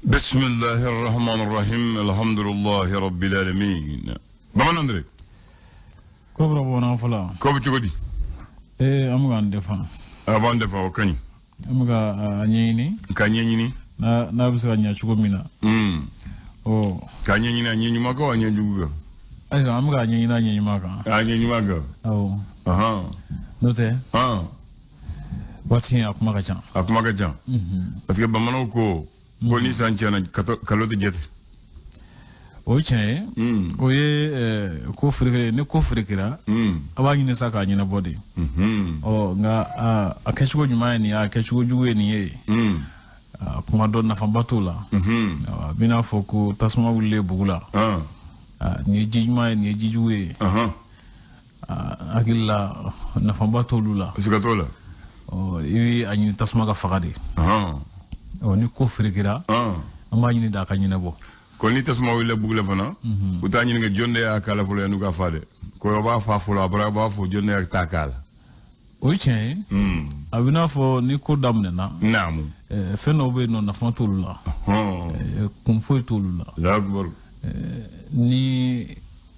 بسم الله الرحمن الرحيم الحمد لله رب العالمين. Bamanan Andre. Kɔrɔbɔrɔ bamanan fɔlɔ. Ko bɛ cogo di? Ee, an bɛ k'an defa. A b'an defa, o ka ɲi. An bɛ ka a ɲɛɲini. K'a ɲɛɲini. N'a bɛ se ka ɲɛ cogo min na. Ɔ. K'a ɲɛɲini a ɲɛ ɲuman kan wa, a ɲɛ jugu kan? Ayiwa, an bɛ k'a ɲɛɲini a ɲɛ ɲuman kan. A ɲɛ ɲuman kan. Awɔ. N'o tɛ. Waati in, a kuma ka ca. A kuma ka ca. Parce que bamananw ko ni san tiɲɛna, kalo tɛ jate. O ye tiɲɛ ye. O ye ko ferekere, ni ko ferekera, a b'a ɲini sa k'a ɲɛnabɔ de. Ɔ nka a kɛcogo ɲuman ye nin ye, a kɛcogo jugu ye nin ye. A kuma dɔ, nafaba t'o la. A bɛ n'a fɔ ko tasuma wulilen bugu la. Nin ye ji ɲuman ye, nin ye ji jugu ye. Hakili la, nafaba t'olu la. Siga t'o la. Ɔ, i bɛ a ɲini tasuma ka faga de. Ɔ, ni ko ferekera, an b'a ɲini d'a ka ɲɛnabɔ. Ko ni tasuma wulila bugu la fana, u t'a ɲininka jɔn de y'a k'a la fɔlɔ yan'u ka fa dɛ. Ko a b'a fa fɔlɔ, a bɔra a b'a fɔ jɔn de y'a ta k'a la. O ye tiɲɛ ye. A bɛ n'a fɔ ni ko daminɛna, fɛn dɔw bɛ yen nɔ, nafa t'olu la. Kun foyi t'olu la. Allahu akbar. Ni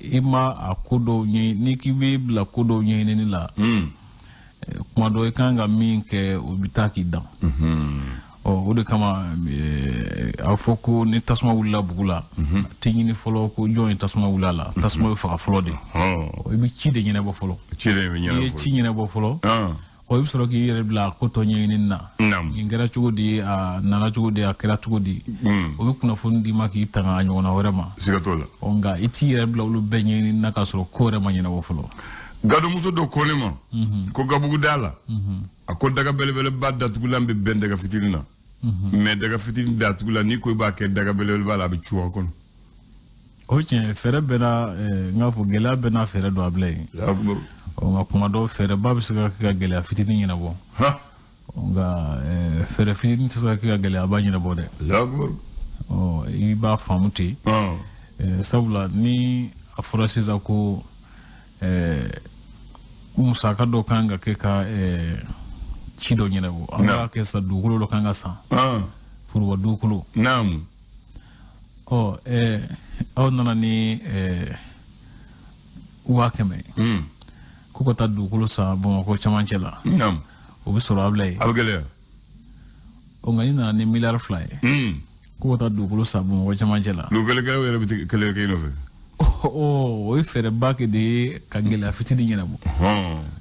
i ma a ko dɔw ɲɛ, ni k'i bɛ bila ko dɔw ɲɛɲinini la, kuma dɔ, i kan ka min kɛ, o bɛ taa k'i dan. Ɔ, o de kama a fɔ ko ni tasuma wulila bugu la, a tɛ ɲini fɔlɔ ko jɔn ye tasuma wuli a la. Tasuma bɛ faga fɔlɔ de. I bɛ ci de ɲɛnabɔ fɔlɔ. Ci de bɛ N'i ye ɲɛnabɔ. ci ɲɛnabɔ fɔlɔ, ɔ, i bɛ sɔrɔ k'i yɛrɛ bila a ko tɔ ɲɛɲinini na. Nin kɛra cogo di, a nana cogo di, a kɛra cogo di? O bɛ kunnafoni d'i ma k'i tanga a ɲɔgɔnna wɛrɛ ma. Siga t'o la. Ɔ, nka i t'i yɛrɛ bila olu bɛɛ ɲɛɲinini na k'a sɔrɔ ko yɛrɛ ma ɲɛnabɔ fɔlɔ. Gadomuso dɔ ko ne ma ko gabugu da la, a ko daga belebeleba datugulan bɛ bɛn daga fitinin na, mais daga fitinin datugulan, n'i ko i b'a kɛ daga belebeleba la, a bɛ cu a kɔnɔ. O ye tiɲɛ ye. Fɛɛrɛ bɛɛ n'a n k'a fɔ gɛlɛya bɛɛ n'a fɛɛrɛ don, a bila yen. Allahu akbar. Ɔ, nka kuma dɔ, fɛɛrɛba bɛ se ka kɛ ka gɛlɛya fitinin ɲɛnabɔ. Ɔ, nka fɛɛrɛ fitinin tɛ se ka kɛ ka gɛlɛyaba ɲɛnabɔ dɛ. Allahu akbar. Ɔ, i b'a faamu ten. Sabula ni a fɔra sisan ko musaka dɔ kan ka kɛ ka ci dɔ ɲɛnabɔ, an b'a kɛ sisan, dugukolo dɔ kan ka san, foroba dugukolo. Ɔ, aw nana ni 100 000 ye ko ka taa dugukolo san Bamakɔ camancɛ la, o bɛ sɔrɔ a bila yen. A bɛ gɛlɛya. Ɔ, nka n'i nana ni miliyari 2 ye ko ka taa dugukolo san Bamakɔ camancɛ la, Dugukolo yɛrɛ bɛ kɛlɛ kɛ i nɔfɛ. Ɔ, o ye fɛɛrɛba kɛ de ye ka gɛlɛya fitinin ɲɛnabɔ.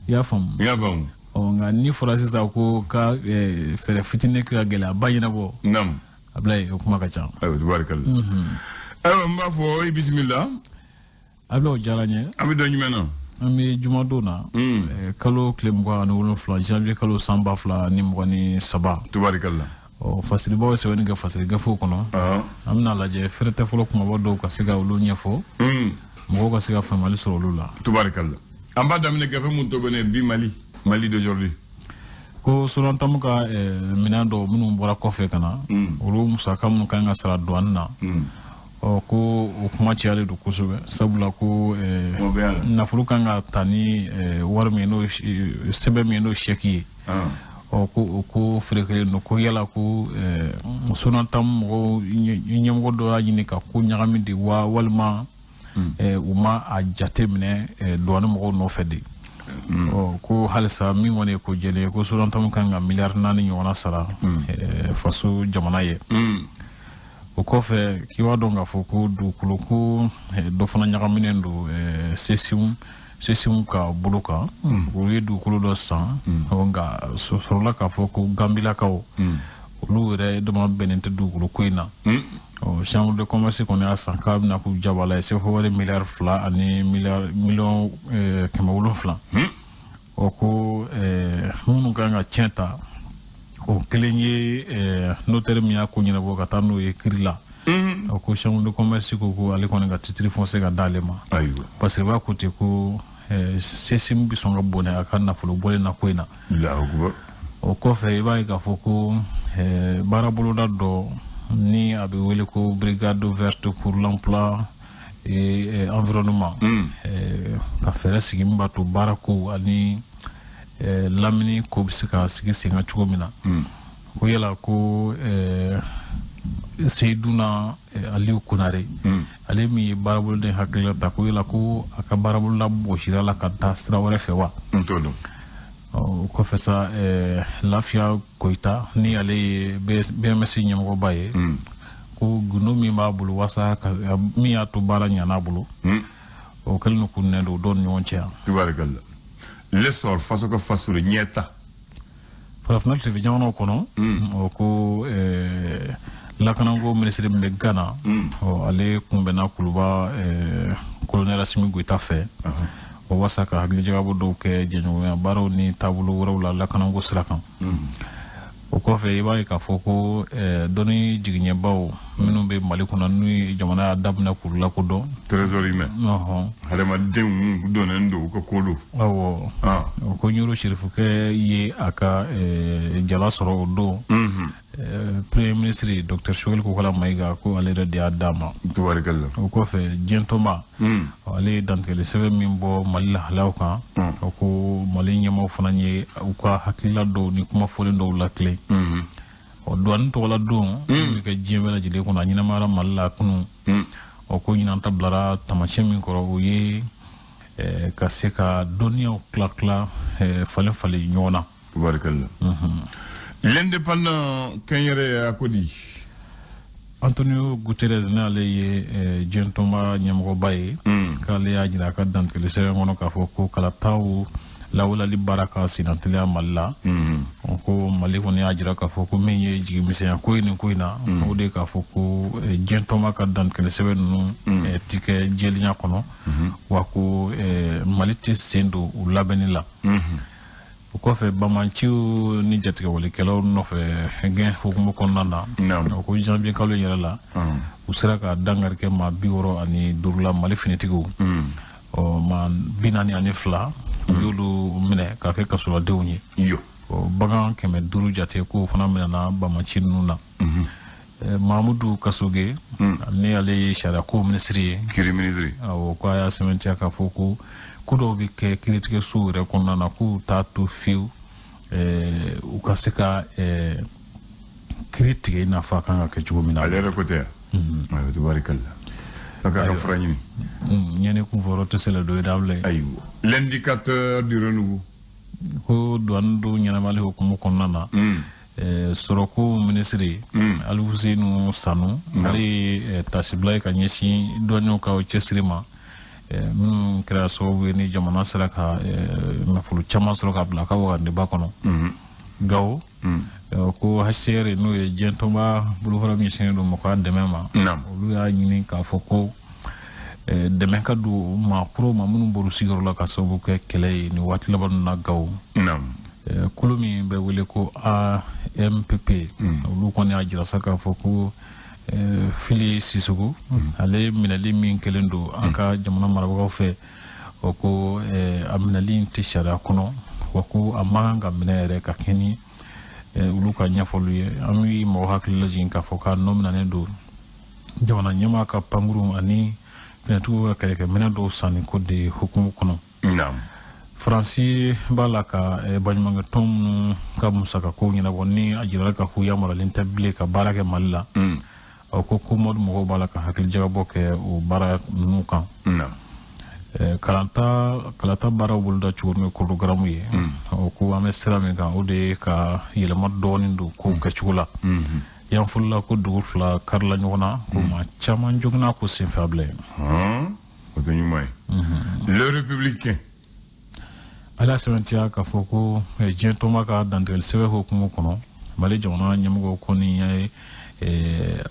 I y'a faamu? N y'a faamu. Ɔ, nka n'i fɔra sisan ko ka fɛɛrɛ fitinin kɛ ka gɛlɛyaba ɲɛnabɔ, a bila yen, o kuma ka ca. Ayiwa, tabarikalla. Ayiwa, n b'a fɔ i bisimila. A bila, o diyara n ye. An bɛ don jumɛn na? An bɛ jumadon na, kalo tile 27, janvier kalo, san 2023. Tabarikalla. Ɔ, fasiribaw ye sɛbɛnni kɛ fasiri gafew kɔnɔ. An bɛna lajɛ fɛrɛ tɛ fɔlɔ, kumaba dɔw ka se ka olu ɲɛfɔ, mɔgɔw ka se ka faamuyali sɔrɔ olu la. Tabarikalla. An b'a daminɛ gafe mun tɔgɔ ne bi, Mali, Mali d'aujourd'hui. Ko Sonatam ka minɛn dɔw minnu bɔra kɔfɛ ka na, olu musaka minnu kan ka sara douane na, ɔ, ko o kuma cayalen don kosɛbɛ, sabula ko O bɛ yan. nafolo kan ka ta ni wari min ye, n'o ye sɛbɛn min ye, n'o ye chèque ye. Ɔ, ko o ko ferekelen don, ko yala ko Sonatam mɔgɔw ɲɛmɔgɔ dɔ y'a ɲini ka ko ɲagami de wa, walima u ma a jate minɛ douane mɔgɔw nɔfɛ de. Ɔ, ko halisa min kɔni ye ko jɛlen ye, ko Sonatam kan ka miliyari 4 ɲɔgɔnna sara faso jamana ye. O kɔfɛ, k'i b'a dɔn k'a fɔ ko dugukolo ko dɔ fana ɲagaminen don CSIM ka bolo kan. Olu ye dugukolo dɔ san. Ɔ, nka sɔrɔla k'a fɔ ko Gambilakaw, olu yɛrɛ dama bɛnnen tɛ dugukolo ko in na. Ɔ, chambre de commerce kɔni y'a san k'a bɛna k'u jabala ye, CFA wari miliyari 2 ani miliyari miliyɔn 700. Ɔ, ko minnu kan ka tiɲɛ ta, o kelen ye notaire min y'a ko ɲɛnabɔ ka taa n'o ye kiiri la. Ɔ, ko chambre de commerce ko ale kɔni ka titre foncier ka d'ale ma. Parce que b'a ko ten ko CSIM bɛ sɔn ka bɔnɛ a ka nafolo bɔlen na ko in na. Allahu akbar. O kɔfɛ, i b'a ye k'a fɔ ko baara boloda dɔ ni a bɛ wele ko Brigade verte pour l'emploi et environnement, ka fɛɛrɛ sigi min b'a to baara ko ani lamini ko bɛ se ka sigi sen kan cogo min na. Ko yala ko Seyduna Aliou Konare, ale min ye baaraboloden hakilila ta, ko yala ko a ka baaraboloda bɔsira la ka taa sira wɛrɛ fɛ wa? N t'o dɔn. O kɔfɛ sa, Lafiya Koyita, ni ale ye BMS ɲɛmɔgɔba ye, ko gundo min b'a bolo walasa min y'a to baara ɲana a bolo, o kɛlen don k'u nɛ don dɔw ni ɲɔgɔn cɛ yan. Tubarikalla. L'essor, faso ka faso de ɲɛta. Farafinna tilefɛ jamanaw kɔnɔ, o ko lakanako minisiri min bɛ Ghana, ɔ ale kunbɛnna Kuluba colonel Assimi Goïta fɛ, o walasa ka hakilijagabɔ dɔw kɛ jɛɲɔgɔnya baaraw ni taabolo wɛrɛw la lakanako sira kan. O kɔfɛ, i b'a ye k'a fɔ ko dɔnni jigiɲɛbaw minnu bɛ Mali kɔnɔ, n'u ye jamana y'a daminɛ k'u lakodɔn. Trésor humain. Hadamadenw donnen don u ka ko don. Awɔ. O ko Ɲoro Serifukɛ ye a ka jala sɔrɔ o don. Premier ministre Dr Choguel Kokalla Maïga, ko ale yɛrɛ de y'a d'a ma. Tubarikalla. O kɔfɛ, diɲɛ tɔnba, ale ye dantigɛli sɛbɛn min bɔ Mali lahalayaw kan, o ko Mali ɲɛmaaw fana ye u ka hakilila dɔw ni kuma fɔlen dɔw latilen. Ɔ douane tɔgɔla don min bɛ kɛ diɲɛ bɛɛ lajɛlen kɔnɔ, a ɲɛnamayara Mali la kunun. Ɔ ko ɲinan ta bilara taamasiyɛn min kɔrɔ, o ye ka se ka dɔnniyaw tila tila, falen falen ɲɔgɔn na. Tubarikalla. L'indépendant kɛnyɛrɛ a ko di? Antonio Guterres, n'ale ye diɲɛ tɔnba ɲɛmɔgɔba ye, k'ale y'a jira a ka dantigɛli sɛbɛn kɔnɔ k'a fɔ ko kalataw lawalali baara ka sennateliya Mali la. Ko Mali kɔni y'a jira k'a fɔ ko min ye jigimisɛnya ko ye nin ko in na, o de ye k'a fɔ ko diɲɛ tɔnba ka dantigɛli sɛbɛn ninnu ti kɛ jɛlenya kɔnɔ, wa ko Mali tɛ sen don u labɛnni la. O kɔfɛ, bamanciw ni jatigɛwalikɛlaw nɔfɛ gɛn hukumu kɔnɔna na, o ko janvier kalo in yɛrɛ la, u sera ka dankari kɛ maa 65 la, Mali finitigiw. Ɔ maa 42, u y'olu minɛ k'a kɛ kasoladenw ye. Ɔ bagan 500 jate, k'o fana minɛna bamaci ninnu na. Mahamudu Kasoge, ni ale ye sariyako minisiri ye. Kiri minisiri. Awɔ, ko a y'a sɛmɛntiya k'a fɔ ko ko dɔw bɛ kɛ kiiritigɛsow yɛrɛ kɔnɔna na, k'u t'a to fiyewu u ka se ka kiiri tigɛ i n'a fɔ a kan ka kɛ cogo min na. Ale yɛrɛ ko tɛ yan. Ayiwa, tubarikalla. A ka fura ɲini. Ɲɛni kunfɔlɔ tɛ se la dɔ ye dabila ye. Ayiwa. L'indicateur du renouveau. Ko douane dɔw ɲɛnamali hukumu kɔnɔna na, sɔrɔko minisiri Alifuseyinu Sanu, ale ye tasibila ye ka ɲɛsin douaniers ka cɛsiri ma, minnu kɛra sababu ye ni jamana sera ka nafolo caman sɔrɔ ka bila a ka wagandeba kɔnɔ. Gawo, ko HCR, n'o ye diɲɛ tɔnba bolofara min ɲɛsinnen don mɔgɔ dɛmɛ ma, olu y'a ɲini k'a fɔ ko dɛmɛ ka don maa kuraw ma minnu bɔr'u sigiyɔrɔ la ka sababu kɛ kɛlɛ ye nin waati laban ninnu na Gawo. Kulu min bɛ wele ko AMPP, olu kɔni y'a jira sa k'a fɔ ko Fili Sisoko, ale minɛli min kɛlen don an ka jamana marabagaw fɛ, o ko a minɛli in tɛ sariya kɔnɔ, wa ko a man kan ka minɛ yɛrɛ ka kɛ ni olu ka ɲɛfɔliw ye. An bɛ mɔgɔ hakili lajigin k'a fɔ k'a nɔ minɛnen don jamana ɲɛmaa ka pankurun ani finitigiw ka kɛlɛkɛminɛn dɔw sanni ko de hukumu kɔnɔ. Faransi b'a la ka baɲumankɛ tɔn minnu ka musakako ɲɛnabɔ, ni a jirala k'a fɔ yamaruyalen tɛ bilen ka baara kɛ Mali la, o ko Mɔdu mɔgɔw b'a la ka hakilijagabɔ kɛ o baara ninnu kan. Kalata baaraw boloda cogo min ye chronogramme ye, o ko an bɛ sira min kan, o de ye ka yɛlɛma dɔɔnin don kow kɛcogo la. Yan fɔlɔla, ko dugu fila karila ɲɔgɔn na, ko maa caman joginna ko senfɛ a bila yen. O tɛ ɲuman ye. Le républicain. Ale y'a sɛbɛntiya k'a fɔ ko diɲɛ tɔnba ka dantigɛli sɛbɛn hukumu kɔnɔ, Mali jamana ɲɛmɔgɔw kɔni ye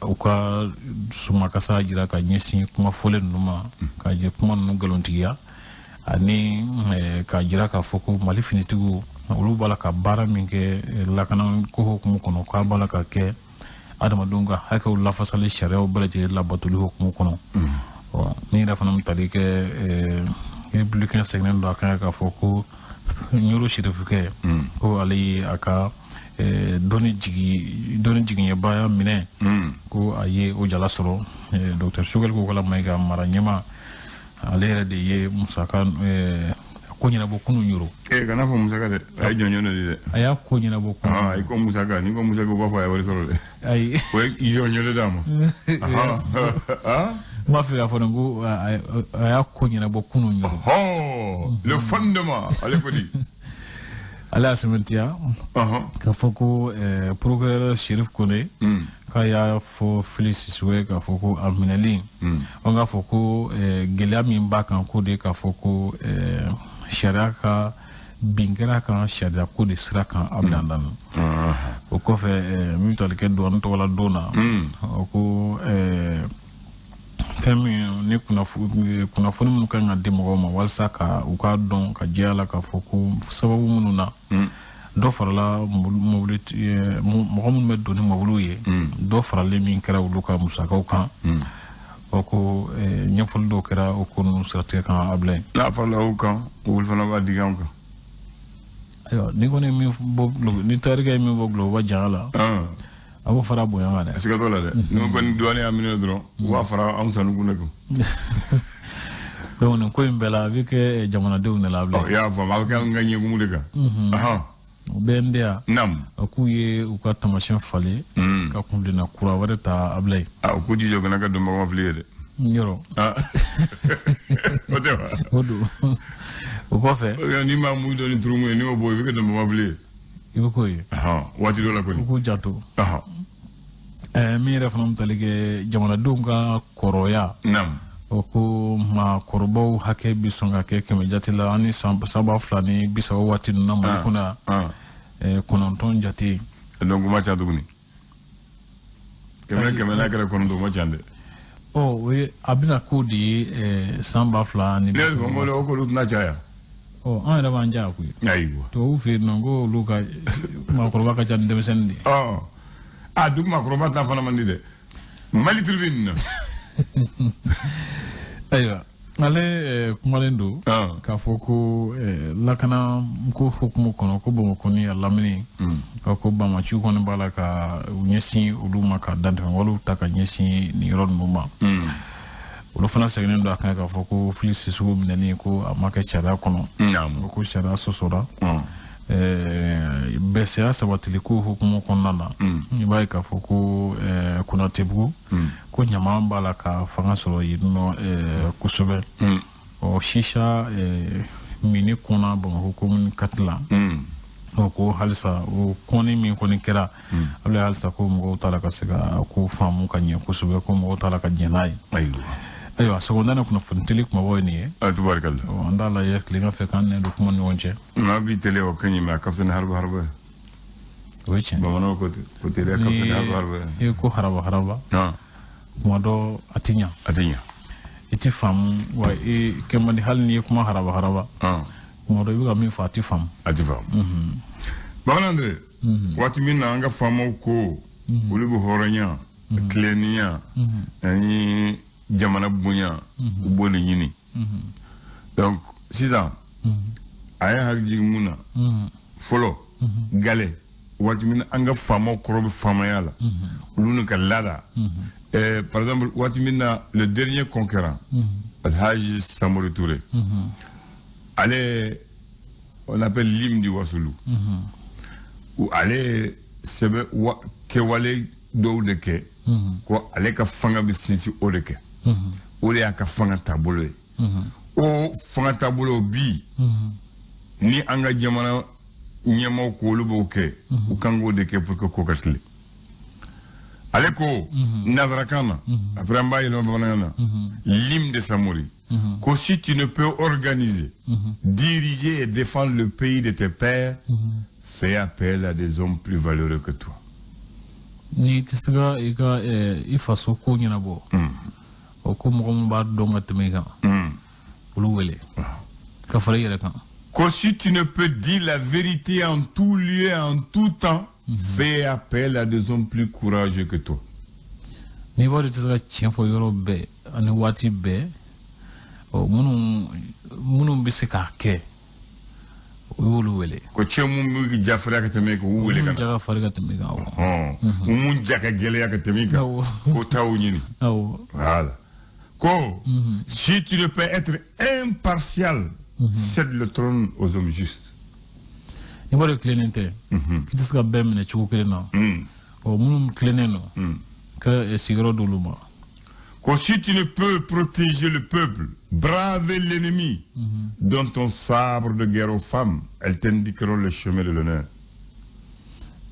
u ka sumakasa jira ka ɲɛsin kuma fɔlen ninnu ma, ka kuma ninnu nkalontigiya, ani k'a jira k'a fɔ ko Mali finitigiw, olu b'a la ka baara min kɛ lakana ko hukumu kɔnɔ, k'a b'a la ka kɛ adamadenw ka hakɛw lafasali sariyaw bɛɛ lajɛlen labatoli hukumu kɔnɔ. Ɔ min yɛrɛ fana bɛ tali kɛ républicain, seginnen don a kan k'a fɔ ko Ɲoro Serifukɛ, ko ale ye a ka dɔnni jiginyɛbaya minɛ, ko a ye o jala sɔrɔ. Dr Choguel Kokalla Maïga, mara ɲɛmaa, ale yɛrɛ de ye musaka ko ɲɛnabɔ kunun yɔrɔ. Kana fɔ Musaka dɛ, a ye jɔnjɔn dɔ di dɛ. A y'a ko ɲɛnabɔ kunun. I ko Musaka, n'i ko Musaka u b'a fɔ a ye wari sɔrɔ dɛ. Ayi. O ye jɔnjɔn de d'a ma. N b'a fɛ k'a fɔ nin ko a y'a ko ɲɛnabɔ kunun yɔrɔ. Le fondement ale ko di. Ale y'a sɛmɛntiya k'a fɔ ko procureur Cherif Kone k'a y'a fɔ Fili Sisoko ye k'a fɔ ko a minɛli an k'a fɔ ko gɛlɛya min b'a kan ko de k'a fɔ ko sariya ka bin kɛra kan sariya ko de sira kan a bila na. O kɔfɛ min tali kɛ douane tɔgɔla don na, o ko fɛn min ni kunnafoni minnu kan ka di mɔgɔw ma walasa ka u k'a dɔn ka jɛya la k'a fɔ ko sababu minnu na dɔ farala mobili mɔgɔ minnu bɛ don ni mobiliw ye, dɔ faralen min kɛra olu ka musakaw kan, o ko ɲɛfɔli dɔw kɛra o ko ninnu siratigɛ kan a bila yen. N'a farala o kan, olu fana b'a digi anw kan. Ayiwa, ni kɔni min bɔ, ni tarikɛ ye min bɔ guloba janya la, a b'o fara bonya kan dɛ. Siga t'o la dɛ. N'o kɔni douane y'a minɛ dɔrɔn, u b'a fara anw sanukun de kun. Donc nin ko in bɛɛ la a bɛ kɛ jamanadenw de la bilen. I y'a faamu, a bɛ kɛ an ka ɲɛkumu de kan. BNDA. Naam. A k'u ye u ka taamasiyɛn falen. Ka kuntilenna kura wɛrɛ ta a bila yen. O ko jijɔ kana kɛ dɔnbagama fili ye dɛ. Yɔrɔ. O tɛ wa? O don. O kɔfɛ. N'i ma mugu dɔ ni turumu ye, n'i y'o bɔ i bɛ kɛ dɔnbagama fili ye. I bɛ k'o ye. Waati dɔ la kɔni. U k'u janto. Min yɛrɛ fana bɛ tali kɛ jamanadenw ka kɔrɔya. Naam. O ko maakɔrɔbaw hakɛ bɛ sɔn ka kɛ 100 jate la ani san 2030 waati ninnu na Mali kɔnɔ yan, 9 jate. Donc o ma ca tuguni. 100 n'a kɛra 9 o ma ca dɛ. O ye a bɛna k'o de ye san 2030. Ne yɛrɛ fɔ o k'olu tɛna caya. An yɛrɛ b'an caya koyi. Ayiwa. Tubabuw fɛ yen nɔ ko olu ka maakɔrɔba ka ca ni denmisɛnnin de ye. A dugu maakɔrɔba ta fana man di dɛ. Mali tribune na. Ayiwa, ale kumalen don k'a fɔ ko lakana ko hukumu kɔnɔ ko Bamakɔ ni a lamini ko bamaciw kɔni b'a la ka u ɲɛsin olu ma ka dantɛmɛ walew ta ka ɲɛsin nin yɔrɔ ninnu ma. Olu fana seginnen don a kan k'a fɔ ko Fili Sisoko minɛni ko a ma kɛ sariya kɔnɔ, ko sariya sɔsɔra. Bɛsɛya sabatili ko hukumu kɔnɔna na, i b'a ye k'a fɔ ko Konatebugu ko ɲama b'a la ka fanga sɔrɔ yen nɔ kosɛbɛ. Ɔ sisa mini kɔnna Bamakɔ commune 4 la, o ko halisa o kɔnni min kɔni kɛra a bɛ halisa ko mɔgɔw t'a la ka se ka ko faamu ka ɲɛ kosɛbɛ, ko mɔgɔw t'a la ka jɛn n'a ye. Ayiwa, sɔgɔmada kunnafoni teli kumabaw ye nin ye. Tubaarikala. An t'a lajɛ tilegan fɛ k'an nɛ don kuma ni ɲɔgɔn cɛ. N'a b'i teliya o ka ɲi mɛ a ka fisa ni haraba haraba ye. O ye tiɲɛ. Bamananw ko ten, ko teliya ka fisa ni haraba haraba ye. I ko haraba haraba. Kuma dɔ a ti ɲa. A ti ɲa. I ti faamu wa i kɛ man di hali n'i ye kuma haraba haraba. Kuma dɔ i bɛ ka min fɔ a ti faamu. A ti faamu. Bamanan dɛ, waati min na an ka faamaw ko olu bɛ hɔrɔnya, tilennenya ani jamana bonya u b'o de ɲini. Donc sisan a ye hakili jigin mun na fɔlɔ gale waati min an ka faamaw kɔrɔ bɛ faamaya la olu n'u ka laada. Par exemple waati min na le dernier conquérant Alhaji Samori Touré, ale on appelle l'hymne du Wassoulou, ale sɛbɛ kɛwale dɔw de kɛ ko ale ka fanga bɛ sinsin o de kɛ. O de y'a ka fanga taabolo ye. O fanga taabolo bi ni an ka jamana ɲɛmaaw ko olu b'o kɛ, u kan k'o de kɛ pour que ko ka tilen. Ale ko nanzarakan na, après an b'a yɛlɛma bamanankan na, l'hymne de Samori, ko si tu ne peux organiser, diriger et défendre le pays de tes pères, fais appel à des hommes plus valeureux que toi. Ni tɛ se ka i ka i faso ko ɲɛnabɔ, o ko mɔgɔ min b'a dɔn ka tɛmɛ i kan, olu wele ka fara i yɛrɛ kan. Ko si tu ne peux dire la vérité en tout lieu, en tout temps, fais appel à des hommes plus courageux que toi. N'i b'a dɔn i tɛ se ka tiɲɛ fɔ yɔrɔ bɛɛ ani waati bɛɛ, minnu bɛ se k'a kɛ, o y'olu wele. Ko cɛ mun bɛ jafarinya ka tɛmɛ i kan, u wele ka na. Mun ja ka farin ka tɛmɛ i kan, awɔ. Mun ja ka gɛlɛya ka tɛmɛ i kan, ko taa o ɲini. Awɔ. Voilà. Ko si tu ne peux être impartial cède le trône aux hommes justes. N'i b'a dɔn tilennen tɛ, i tɛ se ka bɛɛ minɛ cogo kelen na. Ɔ, minnu tilennen don, ka sigiyɔrɔ d'olu ma. Ko si tu ne peux protéger le peuple, braver l'ennemi, donne ton sabre de guerre aux femmes, elles t'indiqueront le chemin de l'honneur.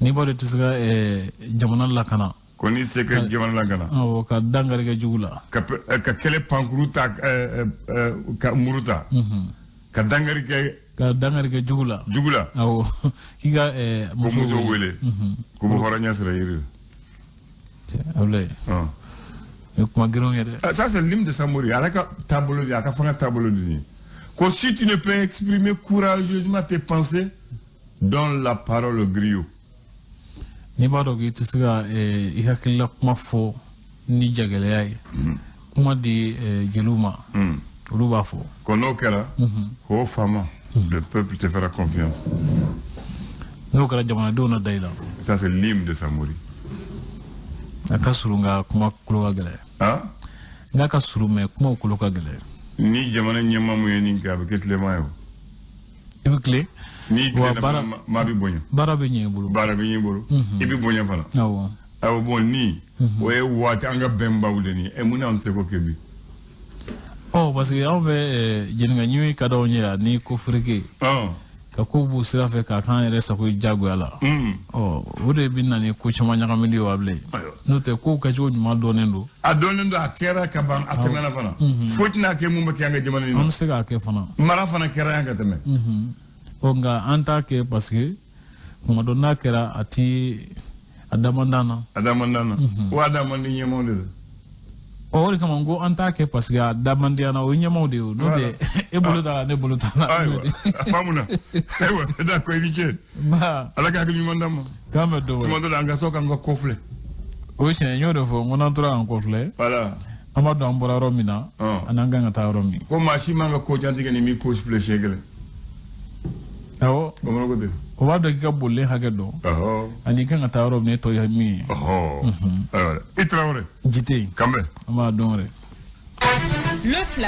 N'i b'a dɔn i tɛ se ka jamana lakana, Ko n'i tɛ se ka jamana lakana, awɔ, ka dankari kɛ jugu la, ka kɛlɛ pankuru ta, ka muru ta, ka dankari kɛ ka dankari kɛ jugu la, jugu la, awɔ, k'i ka ko muso wele k'u bɛ hɔrɔnya sira yiri la. Abulaye, o ye kuma girinw ye dɛ. Ça, c'est l'hymne de Samori. A ka taabolo de, a ka fanga taabolo de ye. Ko si tu ne peux exprimer courageusement tes pensées, donne la parole au griot. N'i b'a dɔn k'i tɛ se ka i hakilila kuma fɔ ni jagɛlɛya ye, kuma di jeliw ma, olu b'a fɔ. Ko n'o kɛra, o faama, le peuple te fera confiance. N'o kɛra, jamanadenw na da i la. Ça, c'est l'hymne de Samori. A ka surun, nka kuma kolo ka gɛlɛn. Hein? N'a ka surun, mais kumaw kolo ka gɛlɛn. Ni jamana ɲɛmaa mun ye nin kɛ, a bɛ kɛ tilema ye o. I bɛ tilen. N'i tilenna fana, maa bɛ bonya. Baara bɛ ɲɛ i bolo. Baara bɛ ɲɛ i bolo. I bɛ bonya fana. Awɔ. Awɔ, bon, ni o ye waati an ka bɛnbaw de nin ye. Mun na an tɛ se k'o kɛ bi? Ɔ, parce que anw bɛ jɛnɛka ɲimi ka d'anw ye yan ni ko fereke. Ka ko b'u sira fɛ k'a k'an yɛrɛ sago ye diyagoya la. Ɔ, o de bɛ na ni ko caman ɲagamili ye wa bilen. N'o tɛ, kow kɛcogo ɲuman dɔnnen don. A dɔnnen don, a kɛra ka ban, a tɛmɛna fana. Foyi tɛna kɛ mun bɛ kɛ an ka jamana in na. An bɛ se k'a kɛ fana. Mara fana kɛra yan ka tɛmɛ. Ɔ, nka an t'a kɛ parce que tuma dɔ n'a kɛra, a ti a da man d'an na. A da man d'an na. O a da man di ɲɛmaaw de la. Ɔ, o de kama n ko an t'a kɛ parce que a da man di an na, o ye ɲɛmaaw de ye o. N'o tɛ, e bolo t'a la, ne bolo t'a la. Ayiwa, a faamuna. Ayiwa, d'accord, i ni ce. Ala ka hakili ɲuman d'an ma. K'an bɛ dɔ wɛrɛ. Tuma dɔ la, an ka to k'an ka kɔ filɛ. O ye tiɲɛ ye, n y'o de fɔ, n ko n'an tora k'an kɔ filɛ. Voilà. An b'a dɔn an bɔra yɔrɔ min na, ani an kan ka taa yɔrɔ min. Ko maa si man ka ko jantigɛ ni m'i ko filɛ siɲɛ kelen. Awɔ. Bamananw ko ten. O b'a dɔn k'i ka bolilen hakɛ dɔn. Ani i kan ka taa yɔrɔ min, e tɔ ye min ye. Ayiwa, i Tarawele. Ji tɛ yen. Kanbɛn. An b'a dɔn yɛrɛ. Le flash.